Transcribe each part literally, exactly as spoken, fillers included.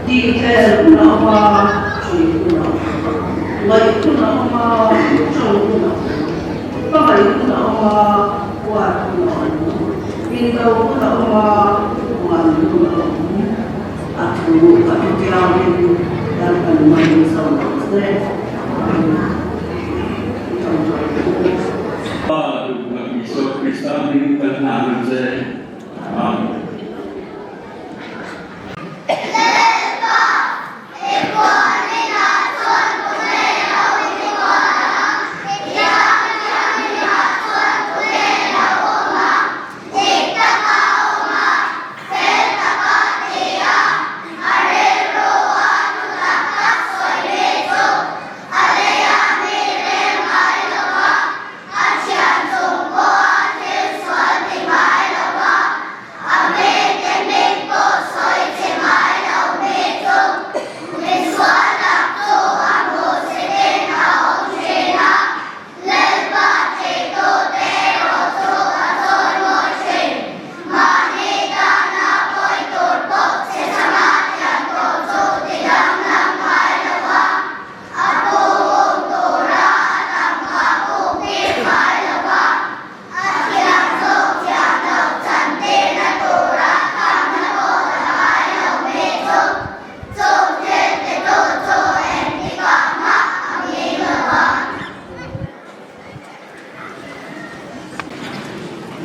Dikthel hun a um a, ṭhui hun a um, ngaih hun a um a, ṭawng hun a um, hmangai hun a um a, kuat hun a um, indo hun a um a, man hun a um. A thu, a thu tiang in, kan kan man in sa lo se. Isu Krista hmingin kan hang se. Amen.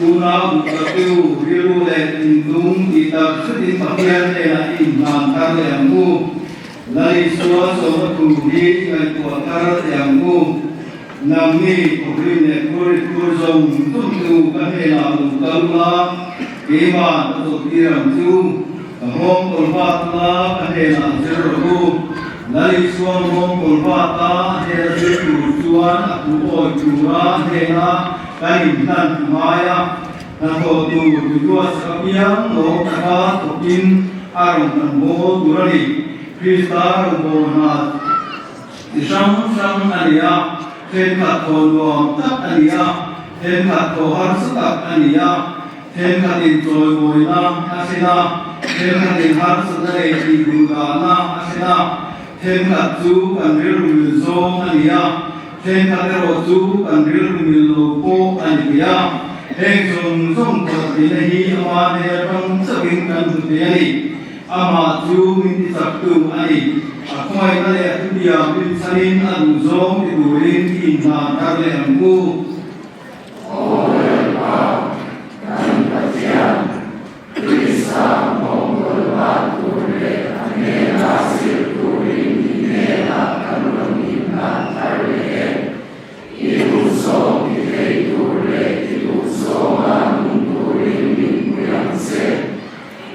Unau, ṭhuoitu, rilru le indum ti tak chu tin Pathian hnena inhlan thar le ang u. Lal Isua sawma thu hi ngaituo thar le ang u. Nangni thuhrim le thuhrim zawng tum tu ka hnena lo kal la, keima ka zuk ti ram chu ka hawm kol vat la ka hnena zir ro u. Lal Isua hawm kol vat a hnena zir tur chuan a thu awi tura hnena kan inhlan ngai a. Hnathawhtu Ṭhuoitu a sak apiang lawm taka thawkin a rawn kan bawl tur a ni. Krista rawngbawlna chi hrang hrang a ni a, ṭhenkhat thaw nuam tak a ni a, ṭhenkhat thaw harsa tak a ni a, ṭhenkhatin chawimawina a hrilh a, ṭhenkhatin harsatna leh tihduhdahna a hrilh a, ṭhenkhat chu kan rilru mil zawng a ni a, ṭhenkhat erawh chu kan rilru mil lo pawh a ni thei a. Heng zawng zawng tawlh theihna hi ama hnen aṭang chauhin kan hmu thei a ni. Amah chu min tichaktu a ni. A khawngaihna leh a thutiam rinchhanin a duh zawng ti turin inhlan thar le ang u. Aw Lalpa, kan Pathian, Krista hawm kol vat tur leh a hnena zir turin i hnenah kan rawn inhlan thar leh. I duh zawng ti thei tur leh i duh zawnga nung turin min pui ang che.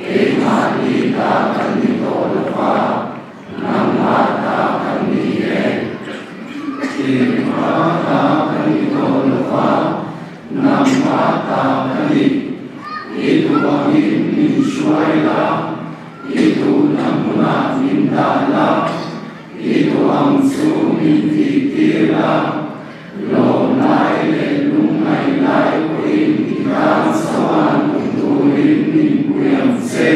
Keimahni ta kan ni tawh lo va, nangma ta kan ni e. Keima ta kan ni tawh lo va, nangma ta kan ni. I duh angin min hruai la, i duhna hmunah min dah la, i duh ang chu min tihtir la, lawm lai leh lungngai lai pawhin i tan chauh a nung turin min pui ang che.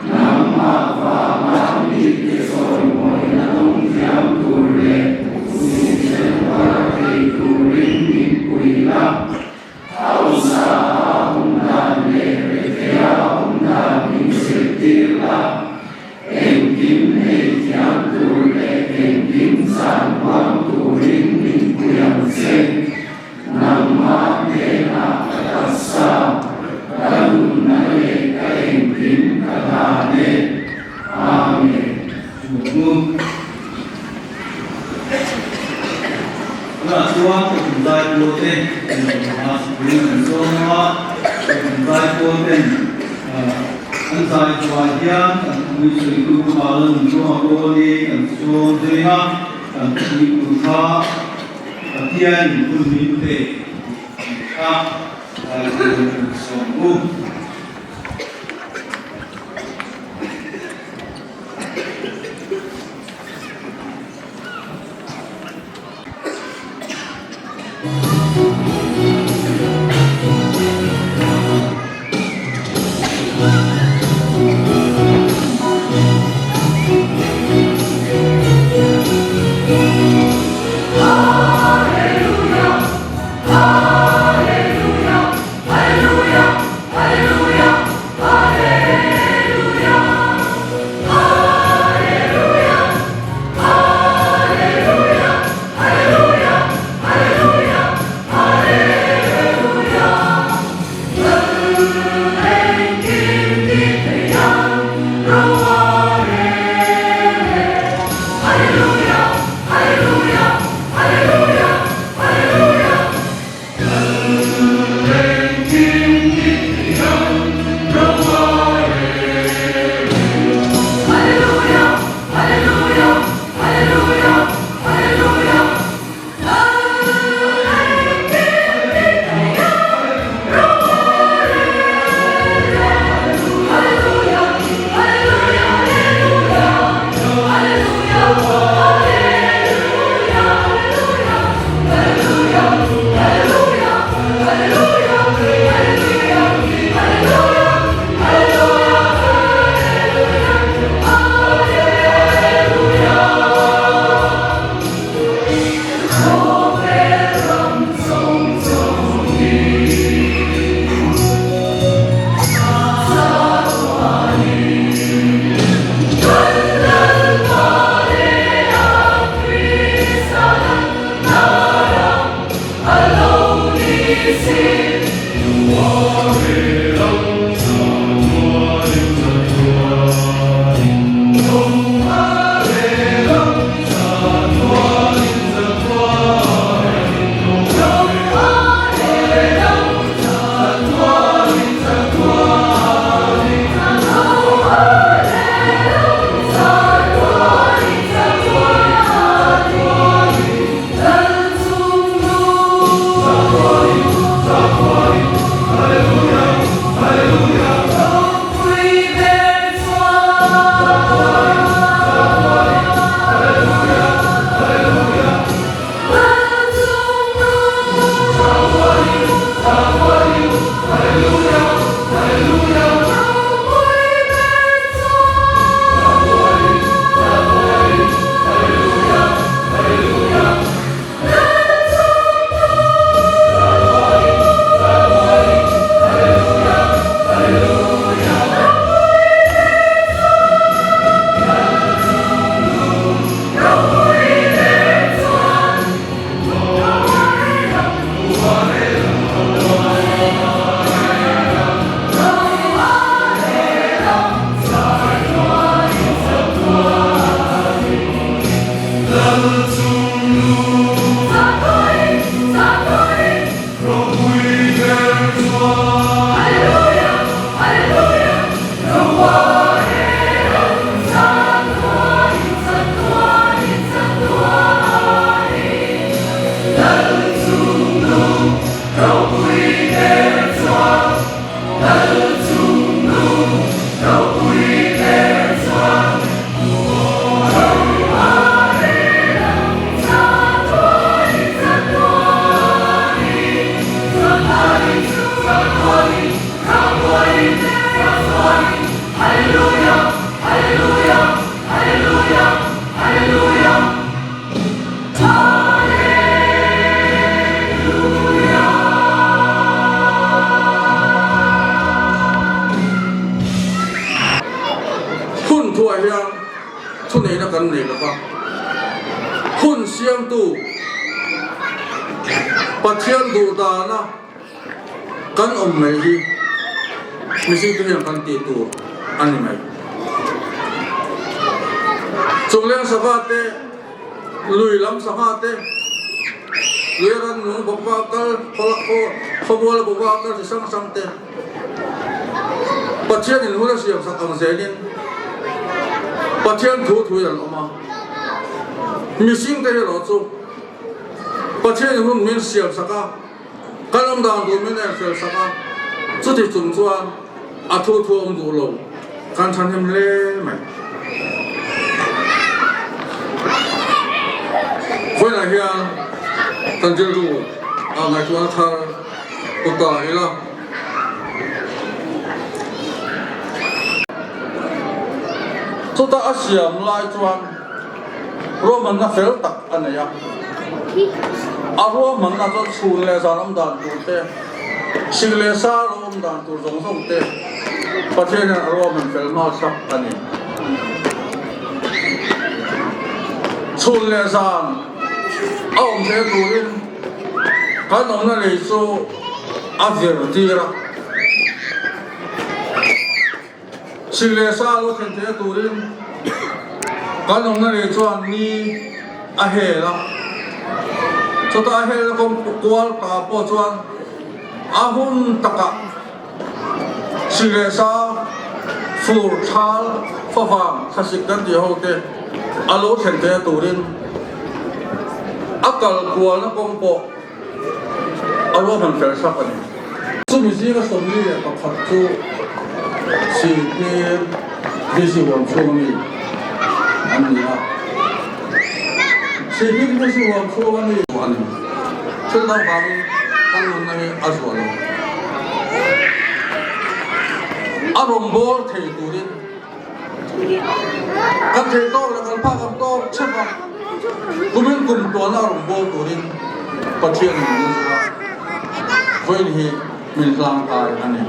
Nangma vanga mi ke chawimawina ṭawngṭai tur leh, singsen var thei turin min pui la. Hausa a awm dan leh retheia awm dan min zirtir la. Engkim hei thiam tur leh engkim chan huam turin min pui ang che. Nangma hnena ka taksa, ka nunna leh ka engkim ka dan e. Amen. Tunah chuan pathum zaipuo te, pathum zaipuo ten, ah, an zai hnuah hian kan thusawitu Lalnunzawma Bawlin kan sawm zing a. Kan thil kha Pathian in hun min pe kha, kan sawm u. Hun thua hian thuneihna kan nei lova. Hun siamtu Pathian duh dana kan awm mai hi, misi tu hian kan ti tur a ni mai. Chungleng sava te, lui lam sangha te, lui ran nung bawk va kal, khaw, khaw, khaw bual bawk va kal chi sang sang te. Pathian in hun a siam sak ang zenin, Pathian thu thu an awm a. Mihring te hi lo chu Pathienin hun min siam sak a, kan umdan tur min en fel sak a, chuti chung chuan a thu thu awm duh lo, kan ṭhahnem hle mai. Vawiinah hian kan rilru a ngaihtuahna thar pu ta ila. Chuta a siam lai chuan ruahmanna fel tak a nei a. A ruahmanna chuan chhun leh zan awm dan tur te, sik leh sa lo awm dan tur zawng zawng te, Pathianin a ruahman fel hmasak a ni. Chhun leh zan a awm ve turin kan awmna lei chu a vir tir a. Sik leh sa lo thlen theih turin kan awmna lei chuan ni a hel a. Chuta a hel kawng kual ta pawh chuan a hun taka sik leh sa, fur, thal, favang, thlasik kan tih ho te a lo thlen theih turin a kal kualna kawng pawh a ruahman fel sak a ni. Chumi zinga sawmli leh pakhat chu C P M V C huam chhung a ni an ni a. C P M V C huam chhung a ni an ni. Thil dang vangin kan nunna hi a zual lo. A rawngbawl thei turin kan thei tawk leh kan phak ang tawk chhep a, kumin kum tualna a rawngbawl turin Pathianin min zuk a, vawiin hi min hlang kai a ni.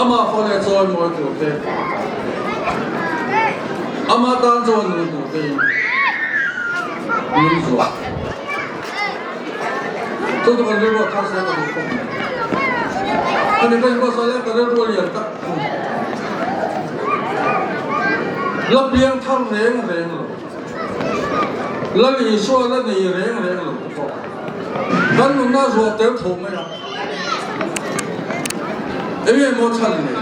Ama fale chawimawi tur te, ama tan chawimawi tur te min zuk a. Chuta kan rilru a thar se ka duh khawp mai. Ani kan ko sa le ka rilru a lian tak. La piang thar reng reng lo. Lal Isua la nei reng reng lo. Kan nunna zuak tel tho mai a. Enge maw chhan le.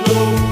Lawm